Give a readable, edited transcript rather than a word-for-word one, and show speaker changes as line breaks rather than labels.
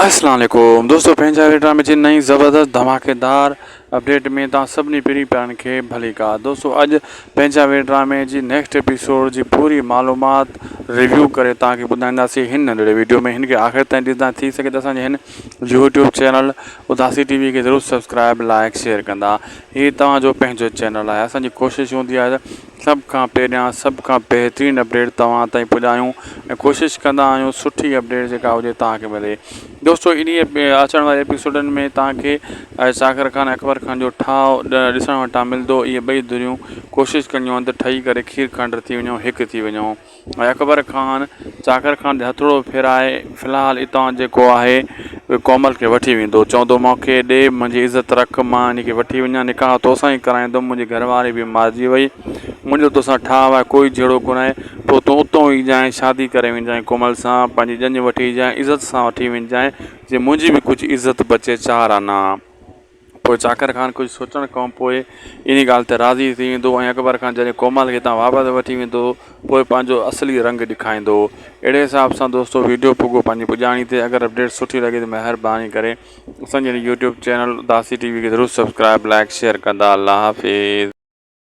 اسلام عليڪم دوستو پنهنجا ويڊيو ڊرامي جي نئين زبردست ڌماڪيدار اپڊيٽ ۾ توهان سڀني پرين پيارن کي ڀليڪار دوستو اڄ پنهنجا ويڊيو ڊرامي جي نيڪسٽ ايپيسوڊ جي پوري معلومات ريويو ڪري توهان کي ٻڌائينداسين هن ننڍڙي ويڊيو ۾ هن کي آخر تائين ڏسندا ٿي سگهي ته اسان جي هن YouTube channel Udasi T V کي ضرور سبسڪرائب لائڪ شيئر ڪندا هي توهان جو پنهنجو چينل آهي اسان جي ڪوشش هوندي آهي ته سڀ کان پهريان سڀ کان بهترين اپڊيٽ توهان تائين پڄايون ۽ ڪوشش ڪندا آهيون سٺي اپڊيٽ جيڪا هجي توهان کي ملي دوستو انهي اچڻ واري ايپيسوڊن ۾ توهان کي چاڪر خان اڪبر خان جو ٺاهه ڏسڻ وٽان ملندو اهي ٻئي ڌريون ڪوشش ڪنديون آهن ته ٺهي ڪري کير کنڊ ٿي وڃون هڪ ٿي وڃون ۽ اڪبر خان چاڪر خان تي هٿڙو ڦيرائي في الحال اتان جيڪو آهي ڪومل کي وٺي ويندو. چوندو مون کي ڏي، منهنجي عزت رک، مان هن کي وٺي وڃان، نڪاح توسان ئي ڪرائيندم، منهنجي گهر واري به مارجي وئي، منهنجو توسان ٺاهه آهي، ڪوئي جهيڙو ڪونهي، پوء تون اتان ئي اينجانء، شادي ڪري وڃجانء ڪومل سان، پنهنجي ڄڃ وٺي اينجانء، عزت سان وٺي وڃجانء، جيئن منهنجي به ڪجهه عزت بچي چار آنا. پوء چاڪر خان ڪجهه سوچڻ کان پوء انهي ڳالهه تي راضي ٿي ويندو ۽ اڪبر خان جڏهن ڪومل کي هتان واپس وٺي ويندو پوء پنهنجو اصلي رنگ ڏکائيندو. اهڙي حساب سان دوستو ويڊيو پڳو پنهنجي پڄاڻي تي اگر اپڊيٽ سٺي لڳي ته مهرباني ڪري اسان جي يوٽيوب چينل اداسي ٽي وي کي ضرور سبسڪرائب لائڪ شيئر ڪندا الله حافظ.